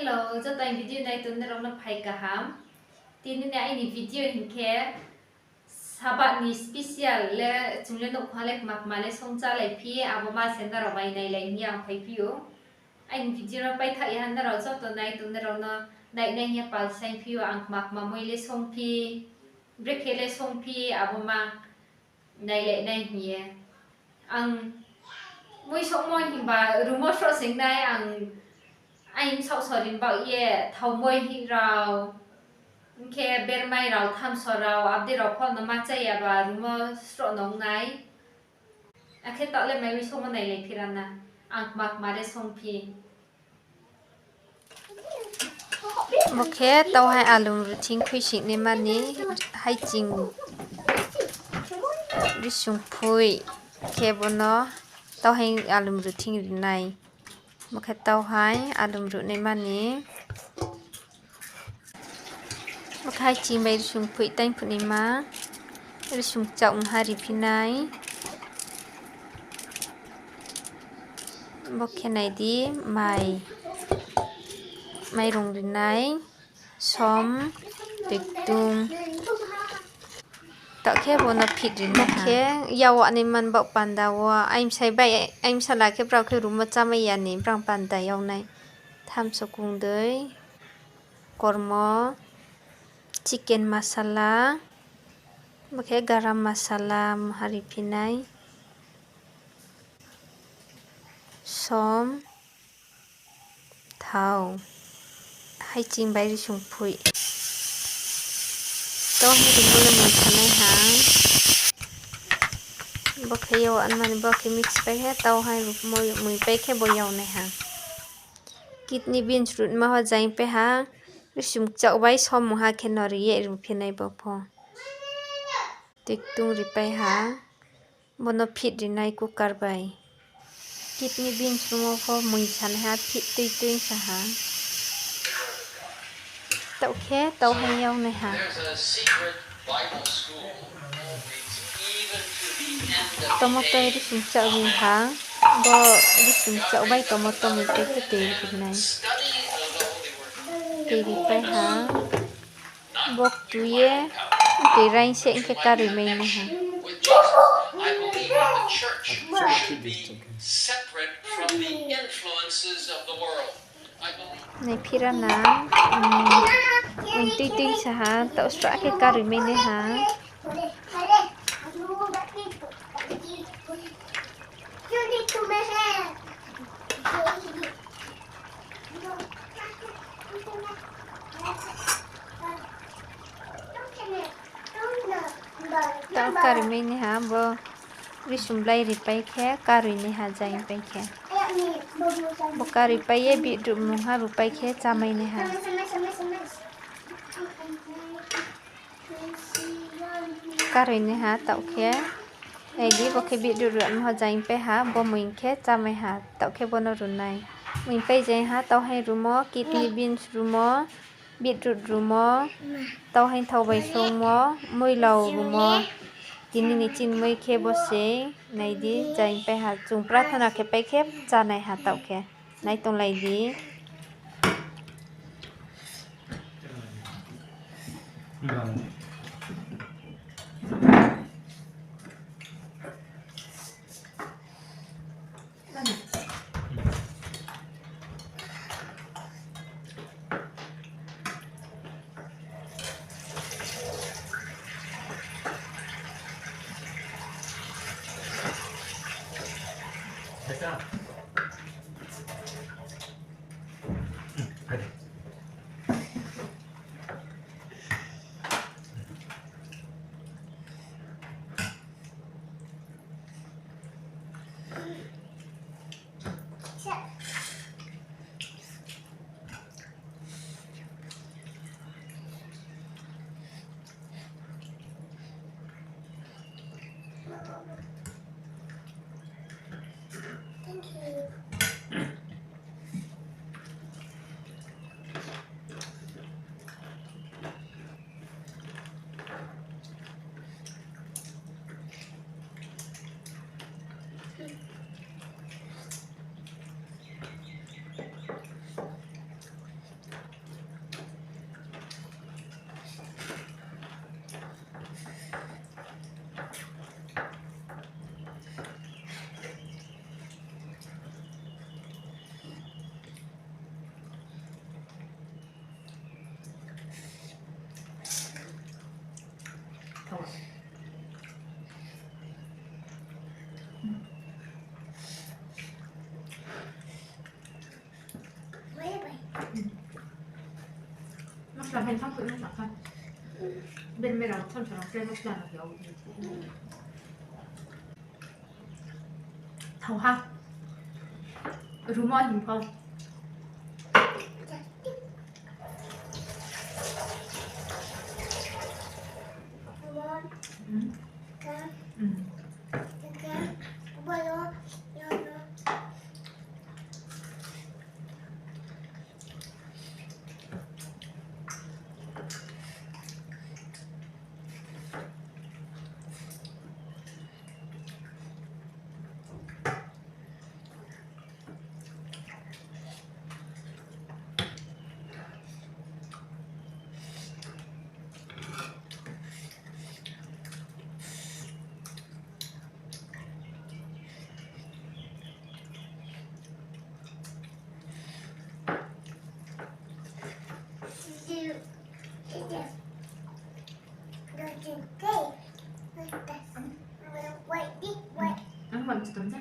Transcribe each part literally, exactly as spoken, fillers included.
Hello, joto aini video nai tongnai rao no phai kaham. Tini ni aini video hing khe Sabbath ni special le chung le nouhkhong le kma kma le song chálai phi, abo ma se nrao bai nailai hing ye ang phai phi ou. Aini video no paithaoh ya ha nrao joto nai tongnai rao no nainai hing ye pal saing phi ou, ang kma kma moi le song phi, brekhe le song phi, abo ma nailai nai hing ye. Ang moi songmo himba rumo sroh sing nai ang, aini bsaoh sorin baoh ye thaomoi hing rao, hing khe bermai rao, thamso rao, abo dei rao pho no ma chá ya ba rumo sroh no ong nai. Akhe taoh le mai moi songmo nailai phi ra na, ang kma kma le song phi. Bo khe tau hai alum ruthing khuisoing naima ni, haiching risung phui khe bo no tau hai alum ruthing ri nai. Bo khe tau hai alum ruh naima ni. Bo khe haiching bai risung phui taing phuh naima, risung kchaoh mha ri phi nai. Bo khe nai di, mai, mairung ri nai, som, toiktung. Taoh khe bo no phit ri nai ha. Khe yag naima ni baoh panda wo, aini bsai bai, aini bsala khe brao khe rumo chámai ya ni, brao panda yag nai. Thamso kungdei, kormo, chicken masala, bo khe garam masala mha ri phi nai, som, thao, haiching bai risung phui. Tau hai rumo le mui sanai ha. Bo khe yag naima ni bo khe mix pai khe tau hai rumo mui pai khe bo yag nai ha. Kidney beans ruhma ho jaing pai ha. Risung kchaoh bai som mungha khe no ri ye ru phi nai bo pho. Toiktung ri pai ha. Bo no phit ri nai cooker bai. Kidney beans rumo pho mui sanai ha, phit tui tui sa ha. Taoh khe tau hai yag nai ha. Tomato risung kchaoh ri ha. Bo risung kchaoh bai tomato mui pai khe tui ri nai. Tui ri pai ha. Bo ktui ye, tui raing se hing khe karoi mai nai ha. Nai phi ra na, um, tui tui sa ha, taoh srah khe karoi mai nai ha. Taoh karoi mai nai ha, bo risung blai ri pai khe karoi nai ha, jaing pai khe. Bo karoi pai ye beetroot mungha bu pai khe chámai nai ha. Karoi nai ha taoh khe. Nai di, bo khe beetroot ruhma ho jaing pai ha, bo mui khe chámai ha, taoh khe bo no ru nai. Mui pai jaing ha, tau hai rumo, kidney beans rumo, beetroot rumo, tau hai thao bai songmo, muilao rumo. Tini ni chini mui khe bo se, nai di, jaing pai ha, chung prathona khe pai khe chánai ha taoh khe. Nai tonglai di. Samphai thang khuh nung sakha. Bini mera thon thon khe masla no yau. Thao ha. Rumo hing pho. Ang bang chitom da.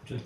Good.